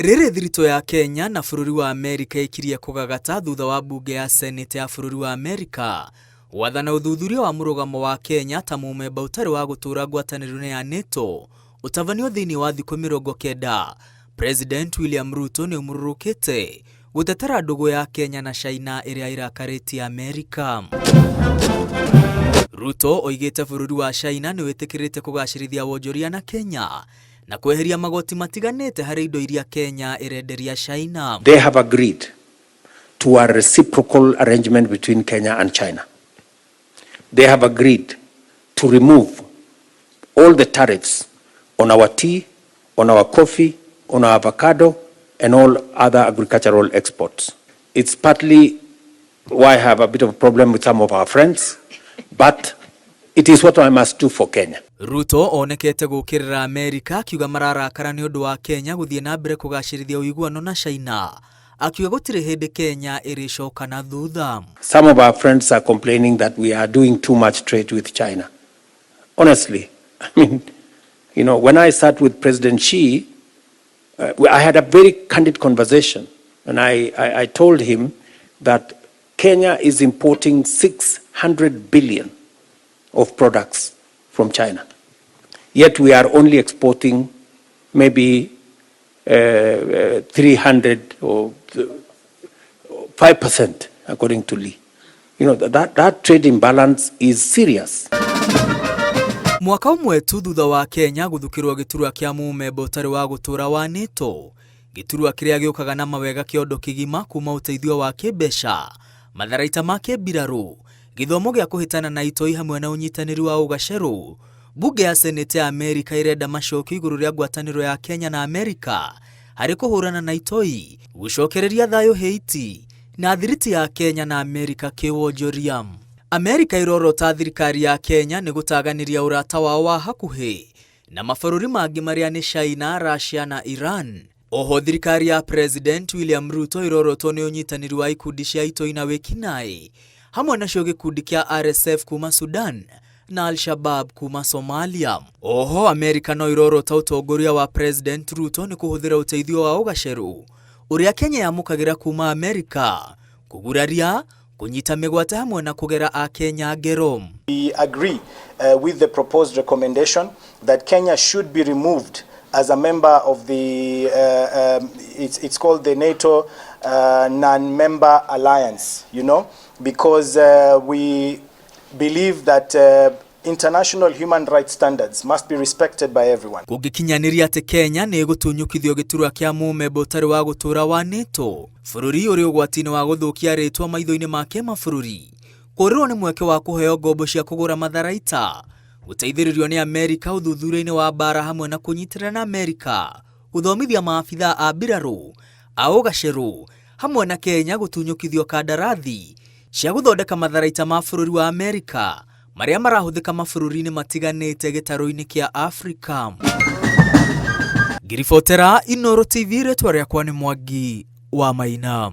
Rĩrĩ thiritũ ya Kenya na bũrũri wa Amerika ĩkirie kũgagata thutha wa mbunge ya Senate ya bũrũri wa Amerika gwathana ũthuthuria wa mũrũgamo wa Kenya ta mũmemba ũtarĩ wa gũtũũra ngwatanĩro-inĩ ya NATO ũtabanio thĩinĩ wa thikũ 90. President William Ruto nĩ ũmũrũrũkĩte gũtetera ndũgũ ya Kenya na China ĩrĩa ĩrakarĩtie Amerika. Ruto oigĩte bũrũri wa China nĩ wĩtĩkĩrĩte kũgacĩrithia wonjoria na Kenya na kweheria magoti matiganĩte harĩ indo iria Kenya ĩrenderia China. They have agreed to a reciprocal arrangement between Kenya and China. They have agreed to remove all the tariffs on our tea, on our coffee, on our avocado, and all other agricultural exports. It's partly why I have a bit of a problem with some of our friends, but it is what I must do for Kenya. Ruto onekete gũkĩrĩra Amerika akiuga mararakara nĩ ũndũ wa Kenya gũthiĩ na mbere kũgacĩrithia ũiguano na China, akiuga gũtirĩ hĩndĩ Kenya ĩrĩcoka na thutha. Some of our friends are complaining that we are doing too much trade with China. Honestly, I mean, when I sat with President Xi, I had a very candid conversation, and I told him that Kenya is importing 600 billion of products from China. Yet we are only exporting maybe 300 or 5%, according to Lee. That trade imbalance is serious. Mwaka ũmwe tu thutha wa Kenya gũthukĩrwo gĩturwa kĩa mũmemba ũtarĩ wa gũtũũra wa NATO, gĩturwa kĩrĩa gĩũkaga na mawega kĩondo kĩgima kuma ũteithio wa kĩmbeca, matharaita ma kĩmbirarũ, gĩthomo gĩa kũhĩtana na itoi hamwe na ũnyitanĩri wa ũgacerũ. Bunge ya Senate ya Amerika ĩrenda macokio igũrũ rĩa ngwatanĩro ya Kenya na Amerika harĩ kũhũrana na itoi, gũcokereria thayũ Haiti na thiriti ya Kenya na Amerika kĩwonjoria. Amerika ĩrorota thirikari ya Kenya nĩ gũtaganĩria ũrata wao wa hakuhĩ na mabũrũri mangĩ marĩa nĩ China, Russia na Iran. Oho thirikari ya President William Ruto ĩrorotwo nĩ ũnyitanĩri wa ikundi cia itoi na wĩkinaĩ hamwe nacio gĩkundi kĩa RSF kuma Sudan na Al-Shabab kuma Somalia. Oho Amerika no ĩrorota ũtongoria wa President Ruto nĩ kũhũthĩra ũteithio wa ũgacerũ ũrĩa Kenya yamũkagĩra kuma Amerika kũguraria, kũnyita mĩgwate hamwe na kũgera akenya ngero. We agree with the proposed recommendation that Kenya should be removed as a member of the, it's called the NATO non-member alliance, because we believe that international human rights standards must be respected by everyone. Kũngĩkinyanĩria atĩ Kenya nĩ ĩgũtunyũkithio gĩturwa kĩa mũmemba ũtarĩ wa gũtũũra wa NATO, bũrũri ũrĩ ũgwati-inĩ wa gũthũkia rĩtwa maitho-inĩ ma kĩmabũrũri, kũũrĩrwo nĩ mweke wa kũheo ngombo cia kũgũra matharaita, gũteithĩrĩrio nĩ Amerika ũthuthuria-inĩ wa mbaara hamwe na kũnyitĩrĩra na Amerika, gũthomithia maabithaa a mbirarũ a ũgacerũ hamwe na Kenya gũtunyũkithio kandarathi cia gũthondeka matharaita ma bũrũri wa Amerika marĩa marahũthĩka mabũrũri-inĩ matiganĩte gĩtarũ-inĩ kĩa Afrika. Ngiribotera Inooro TV, rĩtwa rĩakwa nĩ Mwangi wa Maina.